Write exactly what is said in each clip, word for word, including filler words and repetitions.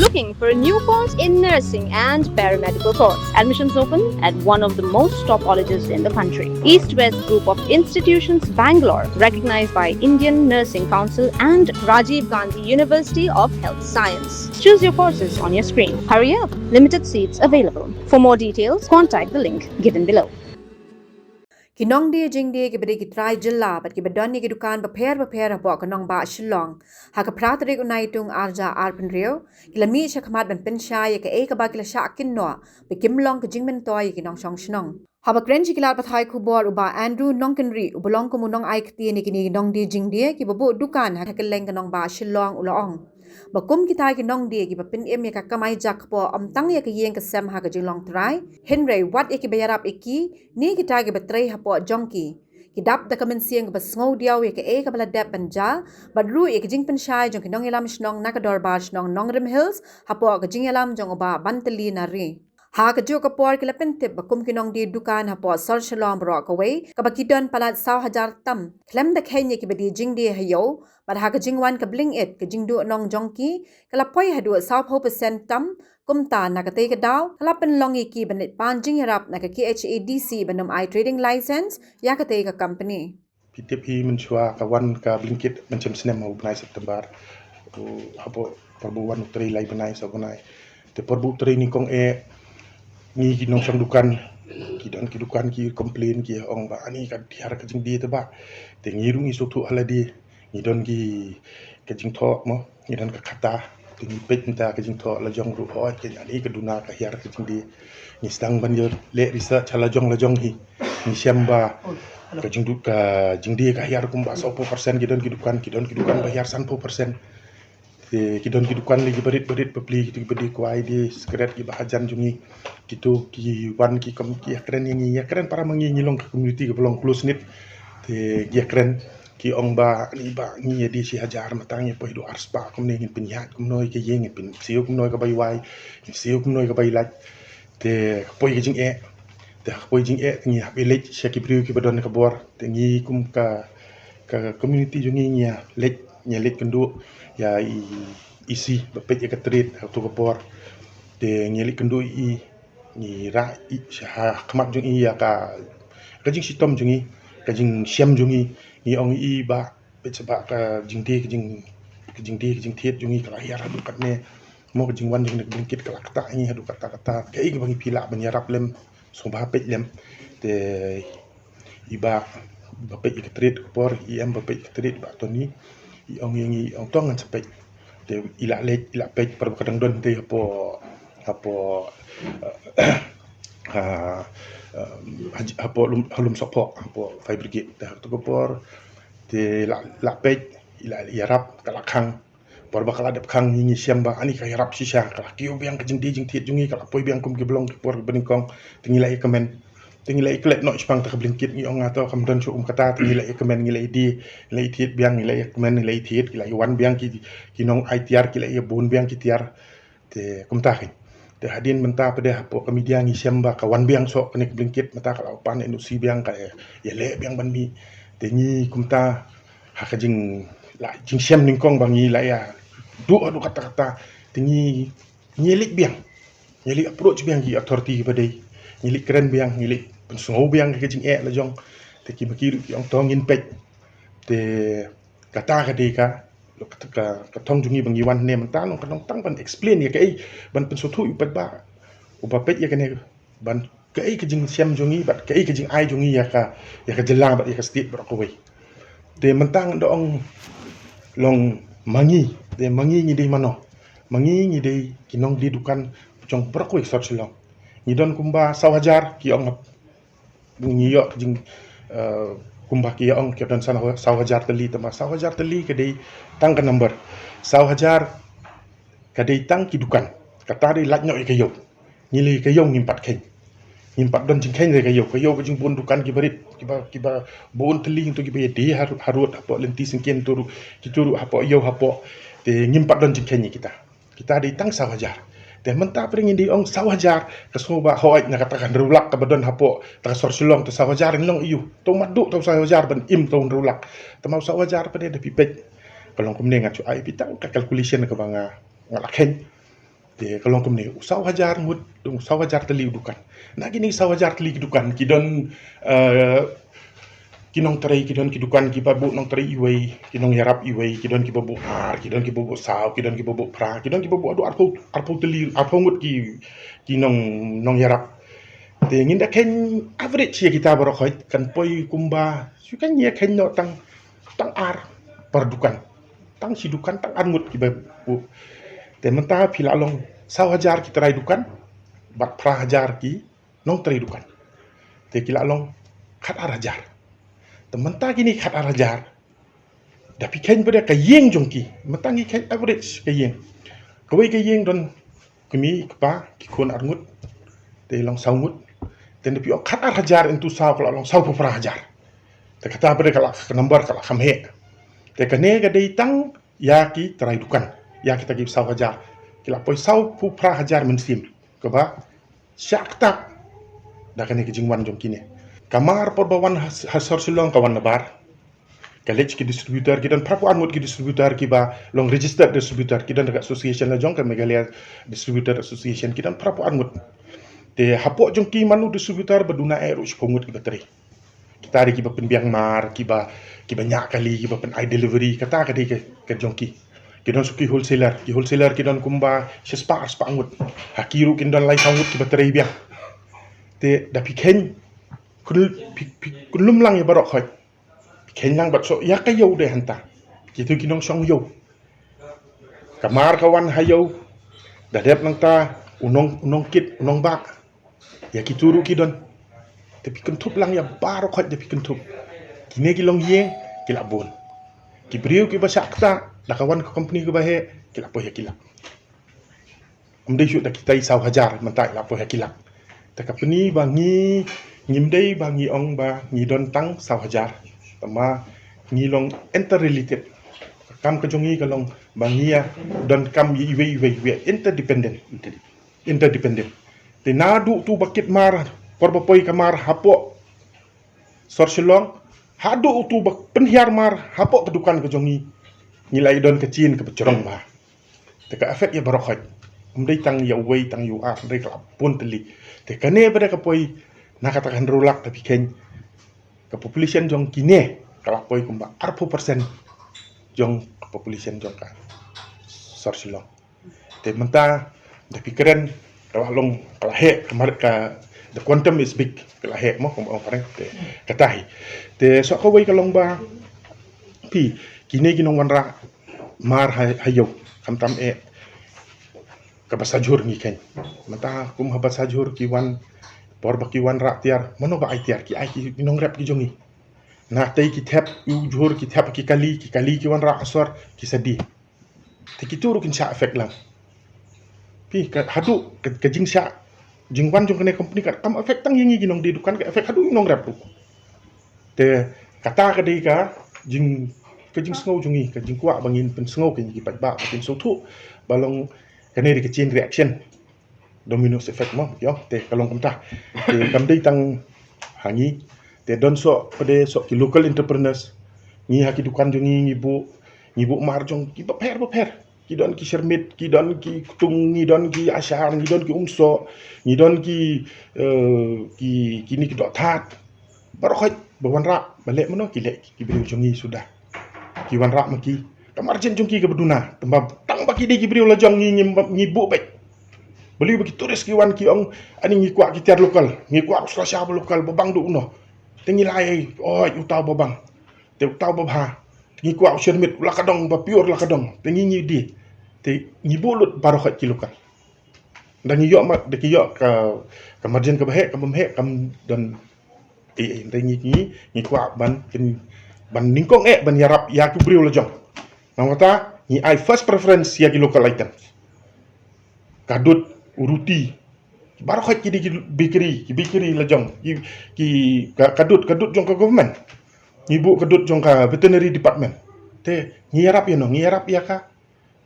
Looking for a new course in nursing and paramedical course? Admissions open at one of the most top colleges in the country. East West Group of Institutions, Bangalore, recognized by Indian Nursing Council and Rajiv Gandhi University of Health Science. Choose your courses on your screen. Hurry up, limited seats available. For more details, contact the link given below. Ki nongdie jingdie kiba dei ki trai jylla bad kiba don ïa ki dukan bapher bapher hapoh ka nongbah Shillong, ha ka phra tarik u Naitung arhajar arphew hynriew, ki la mih shakhmat ban pynshai ïa kaei kaba ki la shah kynnoh ba kim long ka jingmyntoi ïa ki nongshong shnong. Haba kren sha ki lad pathai khubor, u Bah Andrew Nongkynrih, uba long kum u nongai ktien ïa kine ki nongdie jingdie kiba buh dukan ha kylleng ka nongbah Shillong, u la ong ba kum kita ki nongdie kiba pynim ïa ka kamai jakpoh ym tang ïa ka ïing ka sem ha ka jinglong trai, hynrei wat ïa kiba ïarap ïa ki ne kita kiba trei hapoh jong ki, ki dap da ka mynsiem kaba sngewdiaw ïa kaei kaba la dep ban jia, bad ruh ïa ka jingpynshai jong ki nongïalam shnong na ka dorbar shnong Nongrim Hills hapoh ka jingïalam jong u Bah Bantylli Nari. Ha kajuh ka por ki la pyntip ba kum ki nongdie dukan hapoh sor Shillong baroh kawei, kaba ki don palat saw hajar tam, khlem da kheiñ ïa kiba die jingdie ha ïew, bad ha ka jingwan ka Blinkit, ka jingduh nong jong ki ka la poi haduh sawphew percent tam. Kumta na katei ka daw ka la pynlong ïa ki ban leit pan jingïarap na ka K H A D C ban ym ai trading license ïa katei ka company. Phi tip hi mynshuwa ka wan ka Blinkit mynshem snem ha u bnai September. U hapoh por ba u wan u trei lai bnai saw bnai. Te por ba u trei nyngkong eh, ngi ki nongshong dukan, ki don ki dukan ki complain, ki ong ba ani ka hiar ka jingdie te bah. Te ngi ruh ngi sngewthuh ha lade, ngi don ki ka jingthoh mo, ngi don ka khata. Te ngi peit mynta ka jingthoh la jong ruh, hooid, ka ani ka duna ka hiar ka jingdie. Ngi sdang ban ïa leh research ha la jong la jong hi. Ngi shem ba ka jingdu ka jingdie ka hiar kumba sawphew percent, ki don ki dukan, ki don ki dukan ba hiar sanphew percent. Te ki don ki dukan lei kiba rit ba rit bapli, kito kiba die kwai, die sikret, kiba hajan jong ngi. Kito ki wan ki kam ki ïakren ïa ngi, ïakren para ma ngi, ngi long ka community kaba long close knit. Te ki ïakren, ki ong ba ani bah ngi ïa die shi hajar, mynta ngi poi haduh arspah kumne, ngin pynïaid kumno ïa ka ïing, ngin pynsiew kumno ïa ka bai wai, ngin siew kumno ïa ka bai lait. Te ka poi ka jingeh. Te ka poi jingeh te ngi hap ïa leit sha ki briew kiba don ka bor. Te ngi kum ka, ka community jong ngi ngi ïa leit, ngi ïa leit kynduh ïa i, i C ba peit ïa ka trade ha kato ka por. Te ngi ïa leit kynduh i, ngi rah i sha ha khmat jong i ïa ka, ka jingshitom jong i, ka jingshem jong i, ngi ong i bah, peit sha ba ka jingdie, ka jing, ka jingdie, ka jingthied jong i ka la hiar haduh katne. Mo ka jingwan jong ngi ka Blinkit ka la ktah ïa ngi haduh katta katta. Kaei kaba ngi phi lah ban ïarap lem, sngewbha peit lem. Te i bah ba peit ïa ka trade ka por, i em ba peit ïa ka trade, bah Tony, i ong ïa ngi, i ong to ngan sa peit. Te i la leit, i la peit, por ba ka dang don te hapoh, hapoh, eh, ha, eh, hapoh Lum, ha Lumsohphoh, hapoh fire brigade. Te ha kato ka por te la, la peit, i la ïarap, ka la khang. Por ba ka la dep khang ngi, ngi shem ba ani ka ïarap shisha, ka la kiew biang ka jingdie jingthied jong ngi, ka la poi biang kum kiba long ki por kiba nyngkong. Te ngi la ïakmen, te ngi la ïaklet noh shaphang kata ka Blinkit, ngi ong nga to kam don shuh kum kata. Te ngi la ïakmen, ngi la ïadie, ngi la ïathied biang, ngi la ïakmen, ngi la ïathied, ki la ïawan biang ki, ki nongai tiar, ki la ïabun biang ki tiar. Te kumta kein. Te hadien mynta pat de hapoh ka media ngi shem ba ka wan biang soh kane ka Blinkit, mynta ka la pan N O C biang, ka ïaleh biang ban mih. Te ngi kumta ha ka jing, la jingshem nyngkong ba ngi la ïa duh haduh katta katta. Te ngi, ngi leit biang, ngi leit approach biang ki authority kiba dei, ngi leit kren biang, ngi leit pynsngew biang ka jingeh la jong. Te ki ma ki ruh ki ong to ngin peit. Te kata ka dei ka, ka, ka thong jong ngi ba ngi wan ne mynta, long ka long tang ban explain ïa kaei, ban pynsngewthuh ïa u paidbah uba peit ïa kane, ban kaei ka jingshem jong ngi bad kaei ka jingai jong ngi ïa ka, ïa ka jylla bad ïa ka state baroh kawei. Te mynta ngan da ong long ma ngi, te ma ngi ngi dei mano? Ma ngi ngi dei ki nongdie dukan jong baroh kawei ka sor Shillong. Ngi don kumba saw hajar, ki ong ngi ïoh ka jing, eh, kumba ki ïa ong ki don san, saw hajar tylli, tangba saw hajar tylli ka dei tang ka number. Saw hajar ka dei tang ki dukan. Kata dei lait noh ïa ka ïew. Ngi leh ka ïew ngim pat kheiñ. Ngim pat don jingkheiñ leh ka ïew. Ka ïew ka jingbun dukan kiba rit, kiba, kiba bun tylli, ngi to kiba ïadie harud, harud hapoh lynti syngkien, to ruh, kito ruh hapoh ïew hapoh. Te ngim pat don jingkheiñ ïa kita. Kita dei tang saw hajar. Te mynta pat de ngin dei ong saw hajar, ka sngew ba hooid na kata ka hynriew lak kaba don hapoh kata ka sor Shillong, te saw hajar in long aiu? To mat duh to saw hajar ban im to hynriew lak. Te ma u saw hajar pat de da phi peit, ka long kumne, nga shu ai phi tang ka calculation kaba nga, nga la kheiñ. Te ka long kumne, u saw hajar ngut, u saw hajar tylli u dukan. Na kine saw hajar tylli ki dukan, ki don, eh, ki nongtrei, ki don ki dukan kiba buh nongtrei iwei, ki nongïarap iwei, ki don kiba buh ar, ki don kiba buh saw, ki don kiba buh phra, ki don kiba buh haduh arphew, arphew tylli, arphew ngut ki, ki nong, nongïarap. Te ngin da kheiñ average ïa kita baroh khoit, kan poi kumba, shu kheiñ ïa kheiñ noh tang, tang ar per dukan. Tang shi dukan, tang ar ngut kiba buh. Te mynta phi la long saw hajar ki trai dukan, bad phra hajar ki nongtrei dukan. Te ki la long khat ar hajar. Te mynta kine khat ar hajar, da phi kheiñ pat de ka ïing jong ki, mynta ngi kheiñ average ka ïing. Kawei ka ïing don kmie, kpa, ki khun ar ngut, te long saw ngut. Te da phi ong khat ar hajar into saw ka la long sawphew phra hajar. Te kata pat de ka la, ka number ka la kham heh. Te kane ka dei tang ïa ki trai dukan, ïa kita ki saw hajar. Ki la poi sawphew phra hajar mynsiem. Kaba shah ktah da kane ka jingwan jong kine. Ka mar por ba wan ha, ha sor Shillong ka wan nabar. Ka leit ki distributor, ki don phraphew ar ngut ki distributor kiba long registered distributor, ki don da ka association la jong ka Meghalaya Distributor Association, ki don phraphew ar ngut. Te hapoh jong ki mano distributor ba duna eh ruh shiphew ngut kiba trei. Kita dei kiba pynbiang mar, kiba, kiba ñiah kali, kiba pyn-ai delivery, kata ka dei ka, ka jong ki. Ki don shuh ki wholesaler, ki wholesaler ki don kumba shispah, arspah ngut. Ha ki ruh kin don lai saw ngut kiba trei biang. Te da phi kheiñ, phi, phi, phi lum lang ïa baroh khoit. Phi kheiñ lang bad shu ïa ka ïew de hangta. Kitu ki nongshong ïew. Ka mar ka wan ha ïew. Da dep nangta u nong, u nongkit, u nongbah. Ïa kitu ruh ki don. Te phi kynthup lang ïa baroh khoit, da phi kynthup. Kine ki long ïing, ki la bun. Ki briew kiba shah ktah, da ka wan ka company kaba heh, ki la poi ha ki lak. Ym dei shuh da kitai saw hajar, mynta ki la poi ha ki lak. Te ka pyni ba ngi, ngim dei ba ngi ong ba ngi don tang saw hajar. Tangba ngi long interrelated. Ka kam ka jong ngi ka long ba ngi ïa don kam ïa iwei iwei, we are interdependent. Interdependent. Te naduh utu ba kit mar, por ba poi ka mar hapoh sor Shillong, haduh utu ba pynhiar mar hapoh ka dukan ka jong ngi, ngi la ïa don ka chain kaba jrong bha. Te ka affect ïa baroh khoit. Ym dei tang ïa uwei, tang ïa u ar, ym dei, ka la bun tylli. Te kane pat de ka poi na kata ka hynriew lak, te phi kheiñ ka population jong kine ka la poi kumba arphew percent jong ka population jong ka sor Shillong. Te mynta da phi kren ka la long, ka la heh, ka mar ka, the quantum is big, ka la heh mo, kumba ong phareng. Te kata hi. Te shuh kawei ka long ba phi, kine ki nongwanrah mar ha, ha ïew, khamtam eh kaba sa jhur ngi kheiñ. Mynta kum haba sa jhur ki wan, por ba ki wanrah tiar, mano ba ai tiar? Ki ai ki nongrep ki jong ngi. Nangtei ki thep ïa u jhur, ki thep ki kali, ki kali ki wanrah ha sor, ki sa die. Te kitu ruh kin shah affect lang. Phi, ka haduh ka, ka jingshah, jingwan jong kane company kam affect tang ïa ngi ki nongdie dukan, ka affect haduh ïa u nongrep ruh. Te kata ka dei ka jing, ka jingsngew jong ngi, ka jingkwah ba ngin pynsngew ïa ki paidbah ba kin sngewthuh ba long kane dei ka chain reaction, dominoes effect mo, ïoh, te ka long kumta. Te kam dei tang ha ngi, te don shuh pat de shuh ki local entrepreneurs. Ngi ha ki dukan jong ngi, ngi buh, ngi buh mar jong ki bapher bapher. Ki don ki shyrmit, ki don ki ktung, ngi don ki ashar, ngi don ki umsoh, ngi don ki, eh, ki, kine ki dohthad. Baroh khoit ba wanrah, ba leh mano, ki leh ki briew jong ngi suda. Ki wanrah ma ki, ka margin jong ki kaba duna. Tangba tang ba ki dei ki briew la jong ngi, ngi, ngi buh beit. Balei ba ki tourist ki wan ki ong, ani ngi kwah ki tiar local, ngi kwah u sla sha ba local, ba bang duh uno. Te ngi la ai, oi, utai ba bang. Te utai ba bha. Te ngi kwah u shyrmit, u la ka dong, ba pure la ka dong. Te ngi, ngi die. Te ngi buh lut baroh khoit ki local. Da ngi ïoh ma, da ki ïoh ka, ka margin kaba heh, kaba heh, kam don. Eh, eh, da ngi, ngi, ngi kwah ban, kin, ban nyngkong eh, ban ïarap ïa ki briew la jong. Namar kata, ngi ai first preference ïa ki local items. Ka dud, u ruti. Baroh khoit ki dei ki bakery, ki bakery la jong. Ki, ki, ka, ka dud, ka dud jong ka government. Ngi buh ka dud jong ka veterinary department. Te, ngi ïarap ïa no, ngi ïarap ïa ka.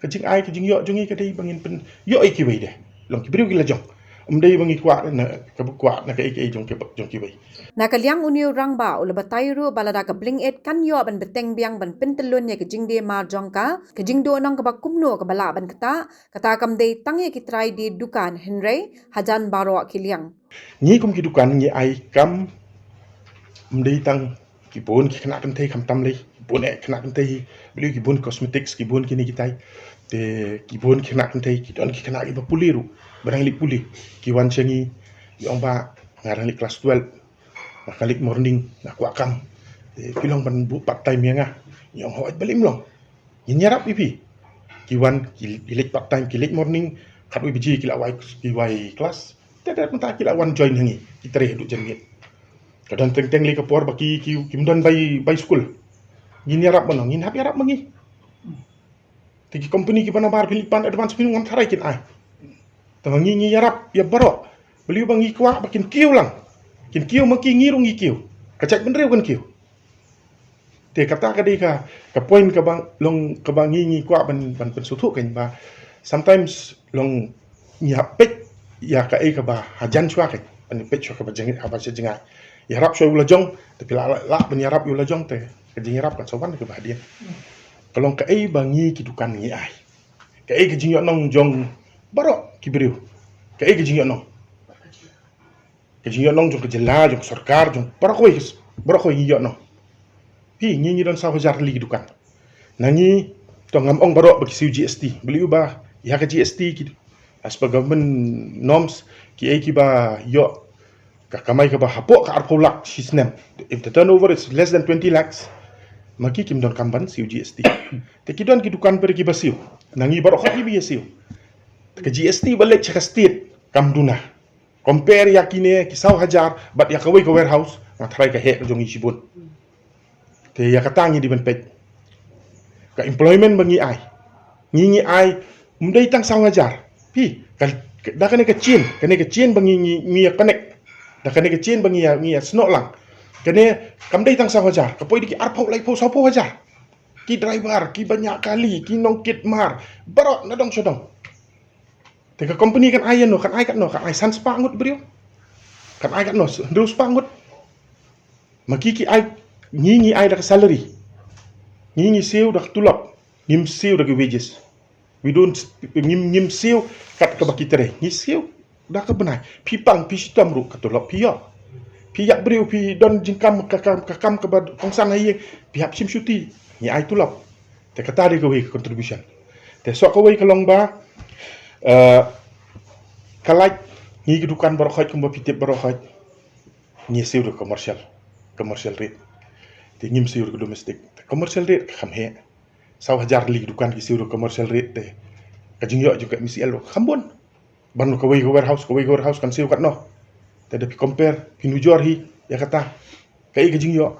Ka jingai, ka jingïoh jong ngi ka dei ba ngin pynïoh ïa kiwei de. Long ki briew ki la jong. Ym dei ba ngi kwah na ka kwah na kaei kaei jong ki jong kiwei. Na ka liang une u rangbah u la batai ruh ba lada ka Bling Aid kan ïoh ban bteng biang ban pyntyllun ïa ka jingdie mar jong ka, ka jingduhnong kaba kumno kaba lah ban ktah, kata kam dei tang ïa ki trai die dukan hynrei hajan baroh ki liang. Ngi kum ki dukan ngi ai kam ym dei tang ki bun ki khynnah kynthei khamtam lei, ki bun eh khynnah kynthei, balei ki bun cosmetics, ki bun kine kitai. Te ki bun ki khynnah kynthei, ki don ki khynnah kiba pule ruh, ba dang leit pule. Ki wan sha ngi, ki ong ba nga dang leit class twelve, nga khlem leit morning, nga kwah kam. Te phi long ban buh part time ïa nga. Ngi ong hooid, balei ym long. Ngin ïarap ïa phi. Ki wan, ki, ki leit part time, ki leit morning, khatwei baje ki la wai, ki wai class. Te te mynta ki la wan join ha ngi, ki trei haduh janmiet. Ka don teng teng lei ka por ba ki, ki, kim don bai, bai skul. Ngin ïarap mano, ngin hap ïarap ma ngi. Te ki company kiba nabar phi leit pan advance phi ngam tharai kin ai. Te ma ngi ngi ïarap ïa baroh. Balei ba ngi kwah ba kin kiew lang. Kin kiew ma ki, ngi ruh ngi kiew. Ka jaitbynriew kan kiew. Te kata ka dei ka, ka point kaba long kaba ngi ngi kwah ban, ban pynsngewthuh kein ba sometimes long ngi hap peit ïa kaei kaba hajan shuwa kein, ban peit shuwa kaba jngai, haba sha jngai. Ïarap shuwa u la jong, te phi lah, lah, lah ban ïarap u la jong te ka jingïarap kan sa wan kaba hadien. Ka long kaei ba ngi ki dukan ngi ai. Kaei ka jingïohnong jong baroh ki briew. Kaei ka jingïohnong. Ka jingïohnong jong ka jylla, jong ka sorkar, jong baroh kawei, baroh kawei ngi ïohnong. Phi, ngi ngi don saw hajar tylli ki dukan. Na ngi, to ngam ong baroh ba ki siew G S T. Balei ba ïa ka G S T ki, as per government norms, kiei kiba ïoh ka kamai kaba hapoh ka arphew lak shi snem. If the turnover is less than twenty lakhs, ma ki kim donkam ban siew G S T. Te ki don ki dukan pat kiba siew. Na ngi baroh kawei kiba ïa siew. Te ka G S T ba leit sha ka state kam duna. Compare ïa kine ki saw hajar bad ïa kawei ka warehouse, nga tharai ka heh ka jong ngi shibun. Te ïa kata ngi dei ban peit. Ka employment ba ngi ai, ngi ngi ai ym dei tang saw hajar. Phi, ka, ka, da kane ka chain, kane ka chain ba ngi ngi ngi ïa connect. Da kane ka chain ba ngi ïa, ngi ïa snoh lang. Kane kam dei tang saw hajar, ka poi da ki arphew, laiphew, sawphew hajar. Ki driver, ki ba ñiah kali, ki nongkit mar, baroh na dong sha dong. Te ka company kan ai ïano, kan ai katno, kan ai san spah ngut briew. Kan ai katno, hynriew spah ngut. Ma ki ki ai, ngi ngi ai da ka salary. Ngi ngi siew da ka tulop, ngim siew da ki wages. We don't, ngim, ngim siew kat kaba ki trei. Ngi siew da ka bnai. Phi pang, phi shitom ruh ka tulop phi ïoh. Phi ïap briew, phi don jingkam ka, ka, ka kam kaba kongsan ha ïing, phi hap shim shuti. Ngi ai tulop. Te kata dei kawei ka contribution. Te soh kawei ka long ba, eh, ka lait, ngi ki dukan baroh khoit kumba phi tip baroh khoit. Ngi siew da commercial, commercial rate. Te ngim siew da domestic. Te commercial rate ka kham heh. Saw hajar tylli ki dukan ki siew da commercial rate te ka jingïoh jong ka M C L ruh kham bun. Ban kawei ka warehouse, kawei ka warehouse kan siew katno. Te da phi compare, phi nujor hi ïa kata. Kaei ka jingïoh.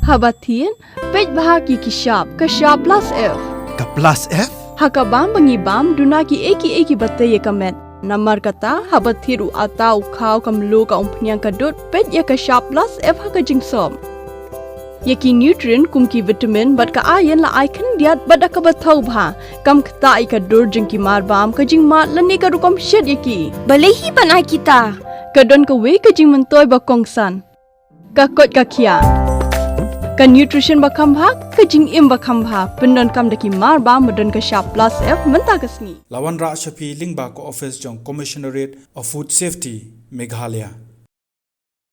Haba thied, peit bha ki ki shap, ka shap plus F. Ka plus F? Ha ka bam ba ngi bam, duna kiei kiei kiba tei ïa ka met. Namar kata, haba thied u atta, u khaw, ka mluh, ka umphniang, ka dud, peit ïa ka shap plus F ha ka jingsop. Ïa ki nutrient kum ki vitamin bad ka iron la ai khyndiat bad da kaba thaw bha. Kam ktah ïa ka dur jong ki mar bam, ka jingmad lane ka rukom shet ïa ki. Balei hi ban ai kita? Ka don kawei ka jingmyntoi ba kongsan. Ka koit ka khiah. Ka nutrition ba kham bha, ka jingim ba kham bha. Pyndonkam da ki mar bam ba don ka shap plus F mynta ka sngi. La wanrah sha phi lyngba ka office jong Commissionerate of Food Safety, Meghalaya.